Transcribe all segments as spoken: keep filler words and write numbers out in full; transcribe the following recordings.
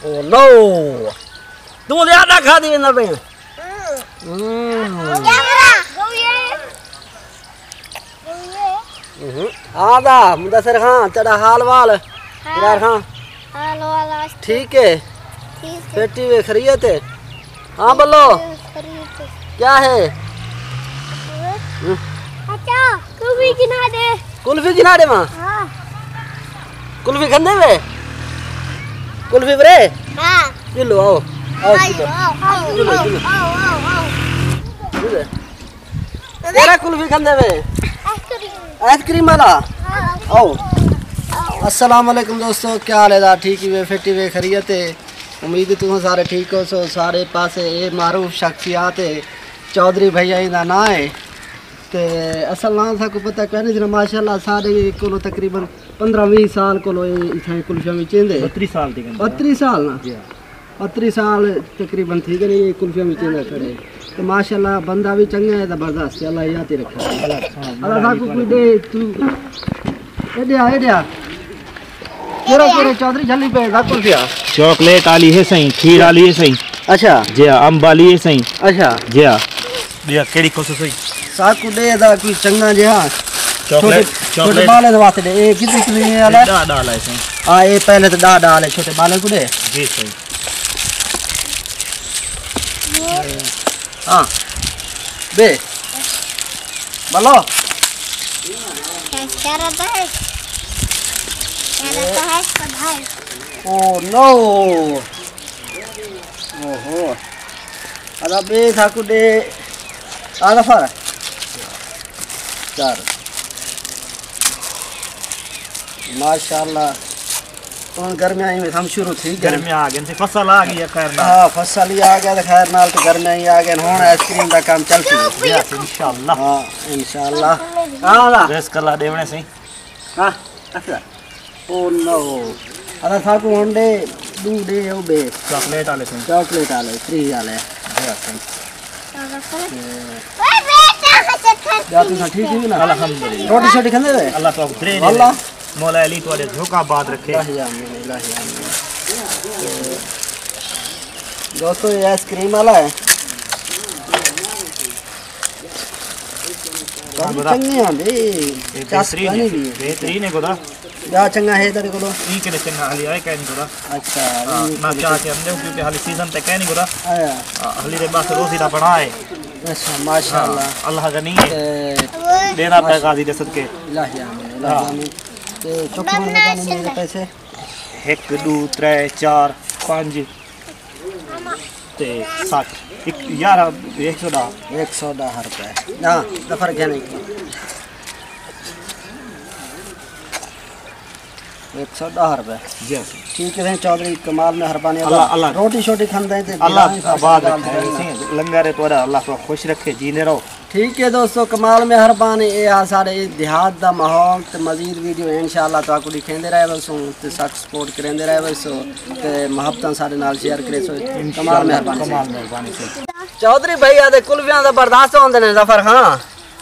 او نو، توں زیادہ کھا دی ویندا پئیں۔ ہوں۔ ہوں۔ ہاں دا مدثر خان، تیرا حال وال؟ ہاں۔ یار خان؟ حال وال آج ٹھیک ہے؟ ٹھیک ہے۔ پیٹی وے خریت ہے؟ ہاں بولو۔ خریت ہے۔ کیا ہے؟ ہاں۔ اچھا، کلفی گھنا ݙے۔ کلفی گھنا ݙے ماں؟ ہاں۔ کلفی کھندے وے؟ کلفی ورے؟ ہاں۔ چلو آؤ۔ آؤ، آؤ، چلو۔ آؤ، آؤ، چلو، آؤ، چلو۔ آؤ، آؤ، آؤ۔ چلو۔ تیرا کلفی کھندے وے؟ Ice cream. آئس کریم والا؟ ہاں۔ آؤ۔ آؤ۔ السلام علیکم دوستو، کیا حال ہے دا؟ ٹھیک ہی وے، فٹ ہی وے، خیریت ہے؟ امید ہے تساں سارے ٹھیک ہو سو۔ سارے پاسے اے معروف شخصیات ہے، چودھری بھائی ایندا ناں ہے۔ تے اصل ناں ساکوں پتہ کوئی نہیں، جناب، ماشاءاللہ سارے کولو تقریباً پندرہ ویہہ سال کولو اے اتھاں کلفیاں وچیندے۔ بتری سال تھی ڳئے۔ بتری سال نا؟ جی ہاں۔ بتری سال تقریباً تھی ڳئے اے کلفیاں وچیندا کھڑے۔ تے ماشاءاللہ بندہ وی چنڳا ہے، زبردست ہے، اللہ یاد ہی رکھے۔ اللہ، ہاں، اللہ ساکوں کوئی ݙے، توں ایݙے آ، ایݙے آ۔ کیڑھا، کیڑھے چودھری جھلی پئے دا کلفی آ؟ چاکلیٹ آلی ہے سئیں، کھیر آلی ہے سئیں۔ اچھا۔ جی ہاں، امب آلی ہے سئیں۔ اچھا۔ جی ہاں۔ ٻیا کیڑھی کھوسو سئیں؟ ساکوں ݙے دا کوئی چنڳا جیہا۔ چاکلیٹ، چھوٹے، چھوٹے چاکلیٹ۔ ٻالیں دے واسطے ݙے۔ اے کتنی کلوی والا ہے؟ ݙاہ ݙاہ آلا ہے سئیں۔ ہاں، اے پہلے تے ݙاہ ݙاہ آلے چھوٹے ٻالیں کوں ݙے۔ جی سئیں۔ ہاں۔ ٻے۔ بولو۔ کیا رہتا ہے؟ کیا رہتا ہے اس کا بھائی؟ او نو۔ اوہو۔ ادا ٻے ساکوں ݙے۔ آ ظفر۔ چار۔ ماشاءاللہ۔ ہݨ گرمیاں ایویں ہم شروع تھی ڳئے۔ گرمیاں آ ڳئے، فصل آ ڳئی ہے خیر نال۔ ہاں، فصل ہی آ ڳیا تے خیر نال تے گرمیاں ہی آ ڳئے۔ ہݨ آئس کریم دا کم چل پیا۔ یس، انشاءاللہ۔ ہاں، انشاءاللہ۔ ہاں، رزق اللہ ݙیوݨے سئیں۔ ہاں، اچھا۔ او نو۔ ادا ساکوں ہݨ ݙے، ݙو ݙے او ٻے۔ چاکلیٹ آلے سئیں۔ چاکلیٹ آلے، فری آلے۔ جی ہاں سئیں۔ تے ٻیا تساں ٹھیک ہو نا؟ الحمدللہ۔ روٹی شوٹی کھاندے وے؟ اللہ پاک درے ݙے۔ واللہ۔ مولا علی تہاݙے جھوکا آباد رکھے۔ الہی آمین، الہی آمین۔ تے دوستو، اے آئس کریم والا ہے۔ ہاں، بڑی گدا۔ چنڳی آندی۔ اے چس بہترین ہے، بنی وی ہے۔ بہترین ہے گدا۔ ٻیا چنڳا ہے تیݙے کولوں؟ ایں کنے چنڳا حالی آئے کائنی گدا۔ اچھا، ہاں، ایں نہ کنے چاہ چنڳا۔ کے اندے، کیونکہ حالی سیزن تے کائنی گدا۔ آیا۔ ہاں، حالی دے بس روزی دا بݨا ہے۔ اچھا، ماشاءاللہ۔ ہاں، اللہ غنی ہے۔ تے ݙیندا پئے غازی دے صدقے۔ الہی آمین، الہی ہاں۔ آمین۔ تے چوکھے بݨ کے میرے پیسے؟ ہک، ݙو، ترے، چار، پنج۔ تے سٹھ۔ ہک، یار، ہک سو ݙاہ۔ ہک سو ݙاہ روپے۔ ہاں، ظفر گھن۔ ہک سو ݙاہ روپے۔ جی۔ ٹھیک ہے سئیں چودھری، کمال مہربانی۔ اللہ، اللہ۔ روٹی شوٹی کھاندے تے اللہ بلائیں آباد رکھے۔ لنگر ہے تہاݙا، اللہ تہاکوں خوش رکھے، جیندے رہو۔ ٹھیک ہے دوستو، کمال مہربانی۔ اے آ ساݙے دیہات دا ماحول۔ تے مزید ویڈیو انشاءاللہ تہاکوں ݙکھیندے رہے وسوں تے ساکوں سپورٹ کریندے رہے وسو تے محبتاں ساݙے نال شیئر کریسو۔ کمال مہربانی سئیں۔ کمال مہربانی سئیں۔ چودھری بھائی آدھے کلفیاں زبردست ہوندے نے ظفر خان۔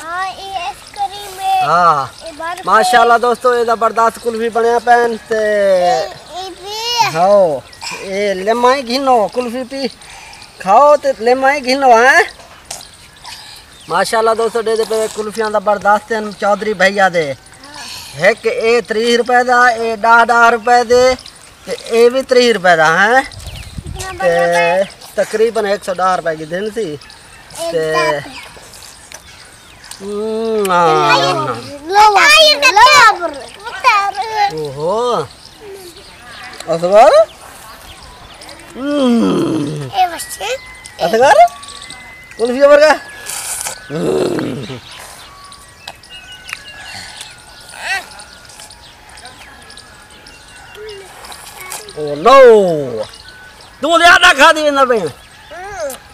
ہاں، اے آئس کریم ہے۔ ہاں۔ اے برف ہے۔ ماشاءاللہ دوستو، اے زبردست کلفی بݨیا پئن تے اے، اے بھی۔ ہاؤ، اے لیماں ہی گھنو، کلفی پی کھاؤ تے لیماں ہی گھنو، ہیں؟ ماشاءاللہ دوستو، ݙیہدے پئے کلفیاں زبردست ہن چودھری بھیا دے۔ ہک اے تریہہ روپے دا، اے ݙاہ ݙاہ روپے دے، تے اے وی تریہہ روپے دا ہے۔ تے تقریباً ہک سو ݙاہ روپے دی ݙیندی سی۔ تے، ہم، ہاں۔ اوہو۔ اصغر؟ ہم۔ اصغر؟ کلفی ورگا؟ ہم۔ او نو۔ توں زیادہ کھادی ویندا پئیں۔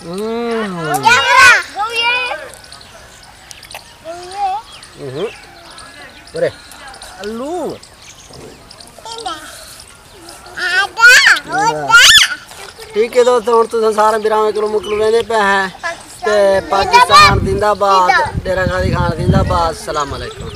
ہم۔ ہم۔ ارے، الو۔ ٹھیک ہے دوستو، ہݨ تساں سارے بھراواں کولوں مکلویندے پئے ہیں۔ تے پاکستان زندہ باد، ڈیرہ غازی خان زندہ باد۔ السلام علیکم۔